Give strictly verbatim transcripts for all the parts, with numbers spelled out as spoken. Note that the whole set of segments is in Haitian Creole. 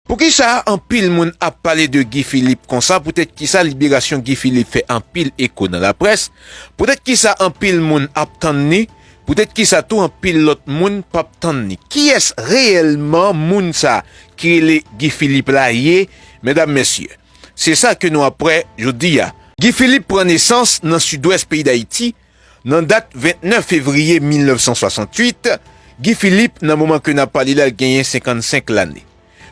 Poukisa anpil moun ap pale de Guy Philippe konsa? Poutèt kisa liberasyon Guy Philippe fè anpil eko nan laprès? Poutèt kisa anpil moun ap tann li? Poutèt kisa tou anpil lòt moun p ap tann li? Kiyès reyèlman moun sa ki rele Guy Philippe la ye, medam, mesye? Se sa ke nou ap wè jodi a. Guy Philippe pran nesans nan sidwès peyi Dayiti, nan dat vennèf fevriye mil nèf san swasanntuit, Guy Philippe, nan moman ke n ap pale la, genyen senkannsenk lane.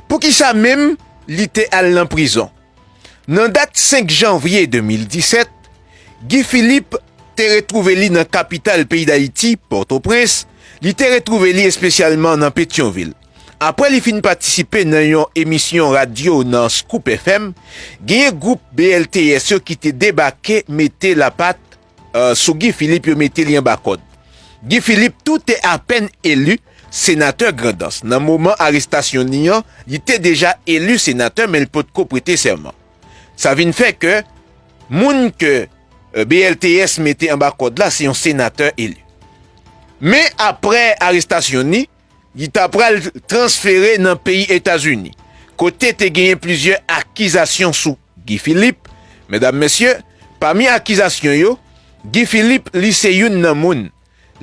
Poukisa menm li te al nan prizon? Nan dat senk janvye de mil disèt, Guy Philippe te retwouve li nan kapital peyi Dayiti, Pòtoprens, li te retwouve li espesyalman nan Petyonvil. Apre li fin patisipe nan yon emisyon radyo nan Scoop F M, genyen gwoup B L T S yo ki te debake mete lapat, eh, sou Guy Philippe, yo mete li anba kòd. Guy Philippe tou te apèn eli senatè Grandans. Nan moman arestasyon li an, li te deja eli senatè, men li potko prete sèman. Sa vin fè ke moun ke, eh, B L T S mete anba kòd la, se yon senatè eli. Men apre arestasyon li, li ta pral transfere nan peyi Etazini, kote te genyen plizyè akizasyon sou Guy Philippe. Medam, mesye, pami akizasyon yo, Guy Philippe, li se youn nan moun,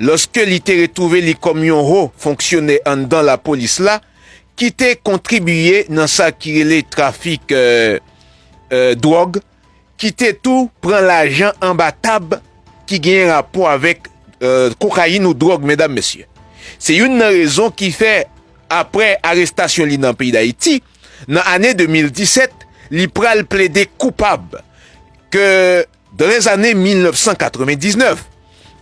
lòske li te retwouve li kòm yon ho fonksyonè anndan lapolis la, ki te kontribiye nan sa ki rele trafik, eh, eh, dwòg, ki te tou pran lajan anba tab ki genyen rapò avèk, eh, kokayin ou dwòg, medam, mesye. Se youn nan rezon ki fè, apre arestasyon li nan peyi Dayiti, nan ane de mil disèt, li pral plede koupab, ke dans les années mil nèf san katrevendiznèf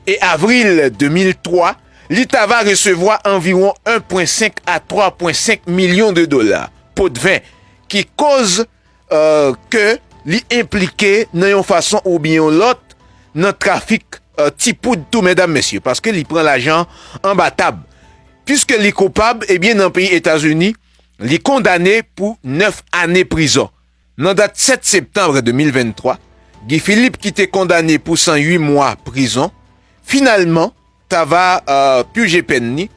e avril de mil twa, li ta va resevwa anviwon en pwen senk a twa pwen senk milyon de dola, potven, ki koz, eh, ke li enplike nan yon fason oubyen yon lòt nan trafik, eh, ti poud tou, medam, mesye, paske li pran lajan anba tab. Piske li koupab, ebyen, nan peyi Etazini, li kondane pou nèf ane prizon. Nan dat sèt septanm de mil venntwa, Guy Philippe, ki te kondane pou san uit mwa prizon, finalman, ta va, eh, pije pèn li,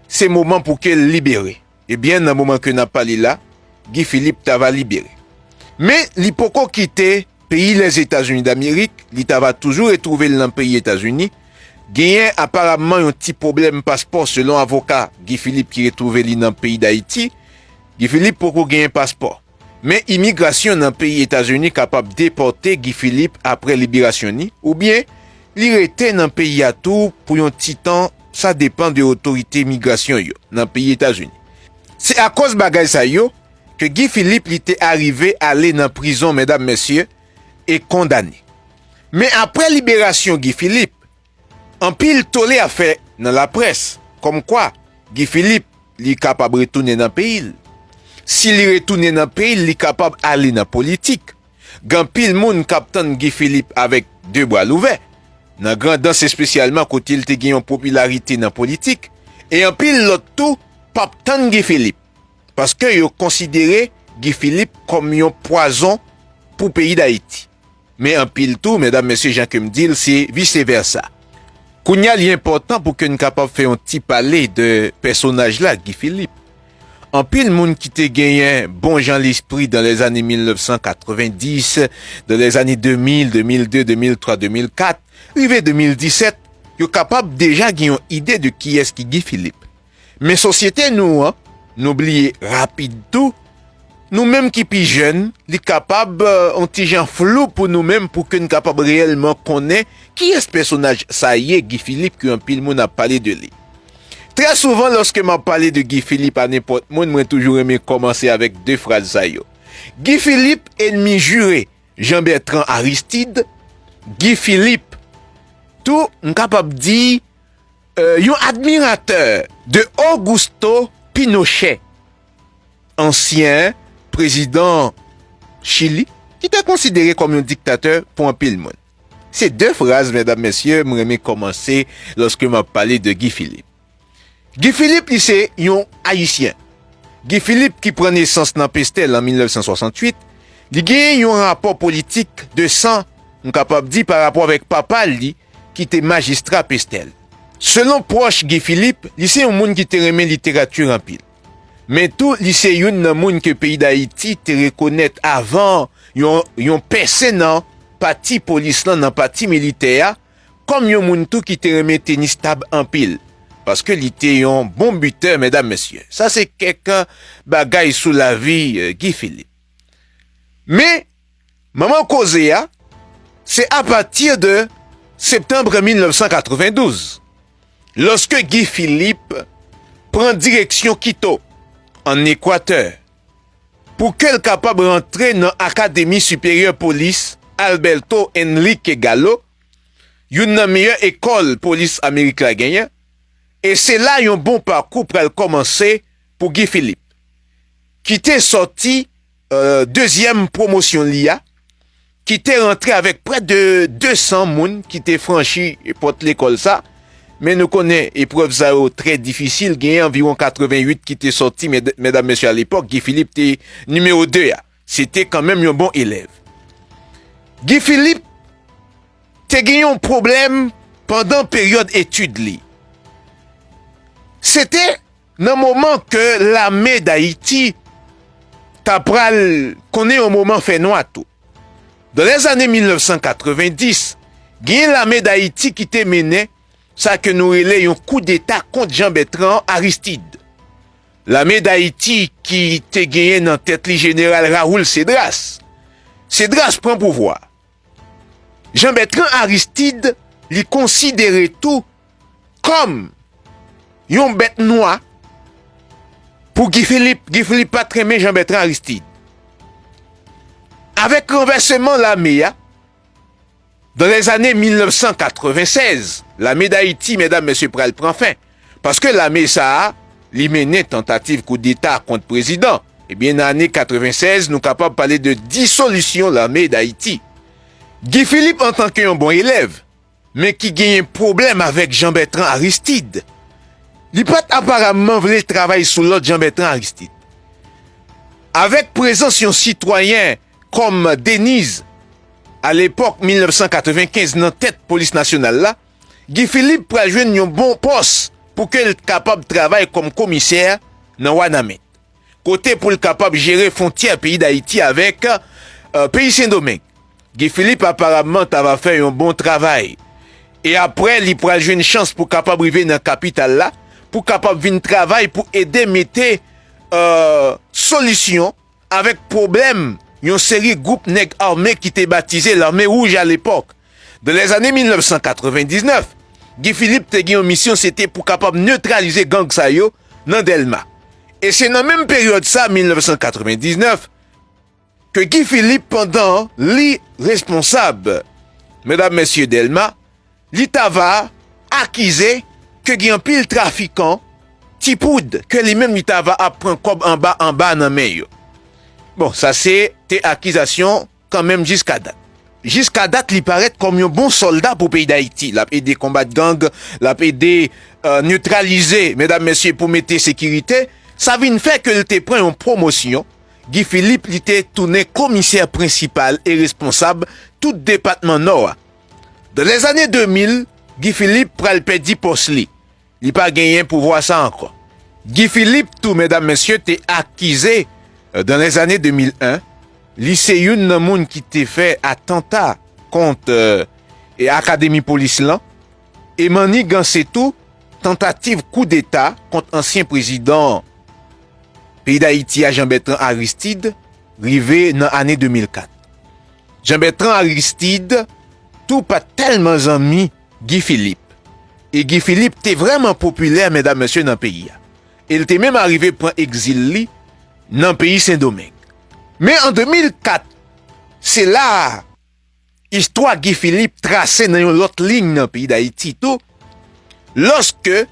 se moman pou ke l libere. Ebyen, nan moman ke n ap pale la, Guy Philippe ta va libere. Men, li poko kite peyi Lèzetazini Damerik, li ta va toujou retwouve l nan peyi Etazini. Genyen aparamman yon ti pwoblèm paspò selon avoka Guy Philippe ki retwouve li nan peyi Dayiti. Guy Philippe poko genyen paspò. Men imigrasyon nan peyi Etazini kapab depòte Guy Philippe apre liberasyon li, oubyen li rete nan peyi a tou pou yon ti tan, sa depann de otorite imigrasyon yo nan peyi Etazini. Se akoz bagay sa yo ke Guy Philippe li te arive ale nan prizon, medam, mesye, e kondane. Men apre liberasyon Guy Philippe, anpil tole ap fè nan laprès, kòmkwa Guy Philippe li kapab retounen nan peyi l. Si li retounen nan peyi l, li kapab ale nan politik. Gen anpil moun k ap tann Guy Philippe avèk de bra louvè, nan Grandans espesyalman kote l te gen yon popilarite nan politik, e anpil lòt tou p ap tann Guy Philippe, paske yo konsidere Guy Philippe kòm yon pwazon pou peyi Dayiti. Men anpil tou, medam, mesye, jan ke m di l, se vise vèsa. Kounye a, li enpòtan pou ke n kapab fè yon ti pale de pèsonaj la, Guy Philippe. Anpil moun ki te genyen bon jan lespri dans les années mil nèf san katrevenndis, dans les années deux mille, deux mille deux, deux mille trois, deux mille quatre, rive de mil disèt, yo kapab deja gen yon ide de kiyès ki Guy Philippe. Men sosyete nou an, nou bliye rapid tou, nou menm ki pi jèn, li kapab, eh, yon ti jan flou pou nou menm pou ke n kapab reyèlman konnen kiyès pèsonaj sa ye, Guy Philippe, ke anpil moun ap pale de li. Trè souvan, lòske m ap pale de Guy Philippe a nenpòt moun, mwen toujou renmen kòmanse avèk de fraz sa yo. Guy Philippe, ennemi juré Jean Bertrand Aristide, Guy Philippe, tou, m kapab di, eh, yon admiratè de Augusto Pinochet, ansyen prezidan Chili, ki te konsidere kòm yon diktatè pou anpil moun. Se de fraz, medam, mesye, m renmen kòmanse lòske m ap pale de Guy Philippe. Guy Philippe, li se yon Ayisyen. Guy Philippe ki pran nesans nan Pestèl an mil nèf san swasanntuit, li genyen yon rapò politik de san, m kapab di, pa rapò avèk papa li, ki te majistra Pestèl. Selon pwòch Guy Philippe, li se yon moun ki te renmen literati anpil. Men tou, li se youn nan moun ke peyi Dayiti te rekonèt avan yon, yon pèse nan pati polis lan, nan pati militè a, kòm yon moun tou ki te renmen tenis tab anpil. Paske li te yon bon bitè, medam, mesye. Sa se kèk bagay sou lavi, eh, Guy Philippe. Men, manman koze a, se apati de septanm mil nèf san katrevendouz, lòske Guy Philippe pran direksyon Quito, ann Ekwatè, pou ke l kapab rantre nan Akademi Siperyè Polis Alberto Enrique Gallo, youn nan meyè ekòl polis Amerik la genyen, e se la yon bon pakou pral kòmanse pou Guy Philippe, ki te sòti, euh, dezyèm pwomosyon li a, ki te rantre avèk prè de de san moun ki te franchi pòt lekòl sa. Men nou konnen eprèv sa yo trè difisil, genyen anviwon katrevenwit ki te sòti, med-, medam, mesye, alepòk, Guy Philippe te nimewo de a. Se te kanmenm yon bon elèv. Guy Philippe te gen yon pwoblèm pandan peryòd etid li. Se te nan moman ke lame Dayiti ta pral konnen yon moman fènwa tou. Dan lèzane mil nèf san katrevenndis, gen lame Dayiti ki te mennen sa ke nou rele yon koudeta kont Jan Bètran Aristid. Lame Dayiti ki te genyen nan tèt li jeneral Raoul Cédras. Cédras pran pouvwa. Jan Bètran Aristid, li konsidere tou kòm yon bèt nwa pou Guy Philippe. Guy Philippe pa t renmen Jan Bètran Aristid. Avèk ranvèseman lame a, dan lèzane mil nèf san katrevennsèz, lame Dayiti, medam, mesye, pral pran fen. Paske lame sa a, li mennen tantativ koudeta kont prezidan. Ebyen, nan ane katrevennsèz, nou kapab pale de disolisyon lame Dayiti. Guy Philippe, antanke yon bon elèv, men ki genyen pwoblèm avèk Jan Bètran Aristid, li pa t aparamman vle travay sou lòd Jan Bètran Aristid. Avèk prezans yon sitwayen kòm Deniz, alepòk mil nèf san katrevenkenz, nan tèt polis nasyonal la, Guy Philippe pral jwenn yon bon pòs pou ke l kapab travay kòm komisè nan Wanament, kote pou l kapab jere fwontyè peyi Dayiti avèk, euh, peyi Sendomeng. Guy Philippe aparamman ta va fè yon bon travay. E apre, li pral jwenn chans pou kapab rive nan kapital la, pou kapab vin travay pou ede mete, euh, solisyon avèk pwoblèm yon seri gwoup nèg ame ki te batize Lame Wouj alepòk. Dan lèzane mil nèf san katrevendiznèf, Guy Philippe te gen yon misyon, se te pou kapab netralize gang sa yo nan Dèlma. E se nan menm peryòd sa, mil nèf san katrevendiznèf, ke Guy Philippe, pandan li responsab, medam, mesye, Dèlma, li ta va akize ke gen anpil trafikan ti poud ke li menm li ta va ap pran kòb anba anba nan men yo. Bon, sa se te akizasyon kanmenm jiska dat. Jiska dat, li parèt kòm yon bon sòlda pou peyi Dayiti. L ap ede konbat gang, l ap ede, euh, netralize, medam, mesye, pou mete sekirite. Sa vin fè ke l te pran yon pwomosyon. Guy Philippe, li te tounen komisè prensipal e responsab tout depatman Nò a. Dan lèzane de mil, Guy Philippe pral pèdi pòs li. Li pa genyen pouvwa sa ankò. Guy Philippe tou, medam, mesye, te akize, euh, dan lèzane de mil en, li se youn nan moun ki te fè atanta kont, euh, e akademi polis lan, e manniganse tou tantativ koudeta kont ansyen prezidan peyi Dayiti a, Jean Bertrand Aristide, rive nan ane de mil kat. Jean Bertrand Aristide tou pa t tèlman zanmi Guy Philippe. E Guy Philippe te vrèman popilè, medam, mesye, nan peyi a. E l te menm arive pran egzil li nan peyi Sendomeng. Men an de mil kat, se la a istwa Guy Philippe trase nan yon lòt liy nan peyi Dayiti tou, lòske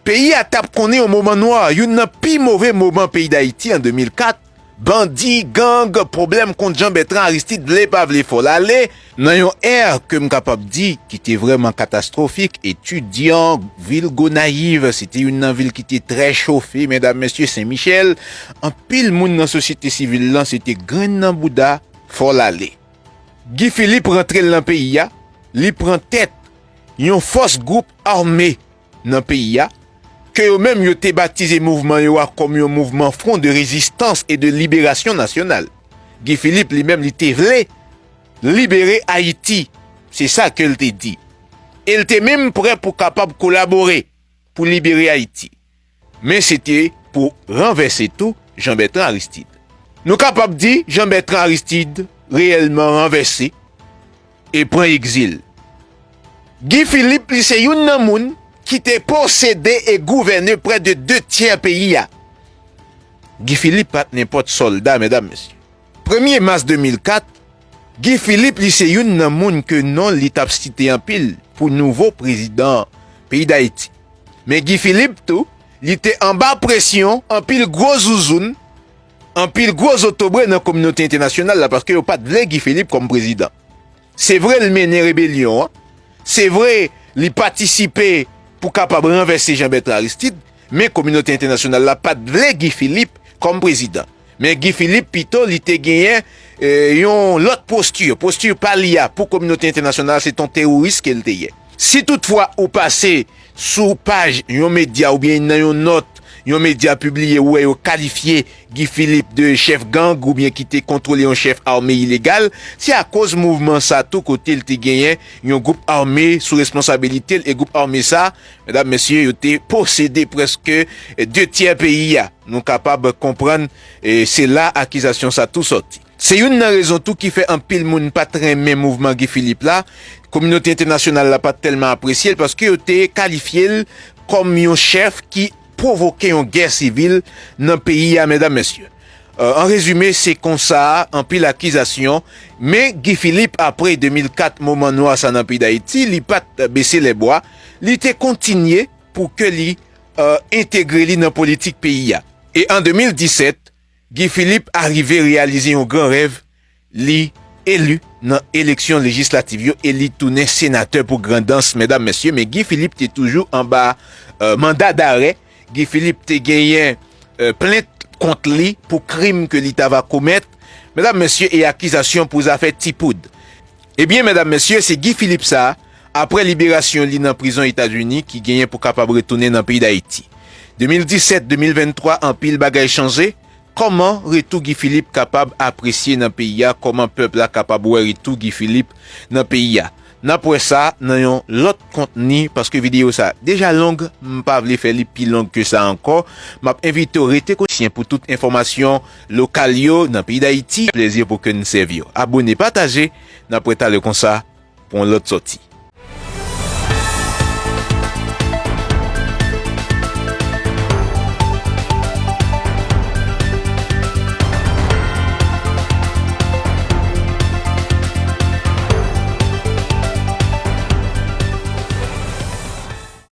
peyi a t ap konnen yon moman nwa, youn nan pi move moman peyi Dayiti an de mil kat, bandi, gang, pwoblèm kont Jean Bertrand Aristide, vle pa vle, fò l ale, nan yon è ke m kapab di ki te vrèman katastwofik, etidyan, vil Gonayiv, se te youn nan vil ki te trè chofe, medam, mesye, Sen Michèl, anpil moun nan sosyete sivil lan, se te grenn nan bouda, fò l ale. Guy Philippe rantre l nan peyi a, li pran tèt yon fòs gwoup ame nan peyi a, ke yo menm yo te batize mouvman yo a kòm yon mouvman Front de Résistance et de Libération Nationale. Guy Philippe li menm li te vle libere Ayiti. Se sa ke l te di. E l te menm prè pou kapab kolabore pou libere Ayiti. Men se te pou ranvèse tou Jean Bertrand Aristide. Nou kapab di Jean Bertrand Aristide reyèlman ranvèse e pran egzil. Guy Philippe li se youn nan moun ki te posede e gouvène prè de de tyè peyi a. Guy Philippe pa t nenpòt sòlda, medam, mesye. Premye mas de mil kat, Guy Philippe li se youn nan moun ke non li t ap site anpil pou nouvo prezidan peyi Dayiti. Men Guy Philippe tou, li te anba presyon anpil gwo zouzoun, anpil gwo zotobre nan kominote entènasyonal la, paske yo pa t vle Guy Philippe kòm prezidan. Se vre, l mennen rebelyon an. Se vre, li patisipe pou kapab ranvèse Jean Bertrand Aristide, men kominote entènasyonal la pa t vle Guy Philippe kòm prezidan. Men Guy Philippe pito li te genyen, eh, yon lòt posti, posti pa li a pou kominote entènasyonal se t on teworis ke l te ye. Si toutfwa ou pase sou paj yon medya oubyen nan yon nòt yon medya pibliye, ou wè yo kalifye Guy Philippe de chèf gang oubyen ki te kontwole yon chèf ame ilegal, se akoz mouvman sa tou kote l te genyen yon gwoup ame sou responsabilite l, e gwoup ame sa, medam, mesye, yo te posede prèske de tyè peyi a. Nou kapab konprann, e se la akizasyon sa tou sòti. Se youn nan rezon tou ki fè anpil moun pa t renmen mouvman Guy Philippe la. Kominote entènasyonal la pa t tèlman apresye l paske yo te kalifye l kòm yon chèf ki pwovoke yon gè sivil nan peyi a, medam, mesye. Euh, an rezime, se konsa anpil akizasyon, men Guy Philippe, apre de mil kat moman nwa sa nan peyi Dayiti, li pa t bese lèbwa, li te kontinye pou ke li, euh, entegre li nan politik peyi a. E an de mil disèt, Guy Philippe arive reyalize yon gran rèv, li eli nan eleksyon lejislativ yo e li tounen senatè pou Grandans, medam, mesye. Men Guy Philippe te toujou anba, euh, manda darè. Guy Philippe te genyen, euh, plent kont li pou krim ke li t ava komèt, medam, mesye, e akizasyon pou zafè tipoud. Ebyen, medam, mesye, se Guy Philippe sa, apre liberasyon li nan prizon Etazini, ki genyen pou kapab retounen nan peyi Dayiti. De mil disèt, de mil venntwa, anpil bagay chanje. Kòman retou Guy Philippe kapab apresye nan peyi a? Kòman pèp la kapab wè retou Guy Philippe nan peyi a? N ap wè sa nan yon lòt kontni, paske videyo sa deja long, m pa vle fè li pi long ke sa ankò. M ap envite w rete konekte pou tout enfòmasyon lokal yo nan peyi Dayiti. Plezi pou ke n sèvi w. Abone, pataje, n ap wè talè konsa pou yon lòt sòti.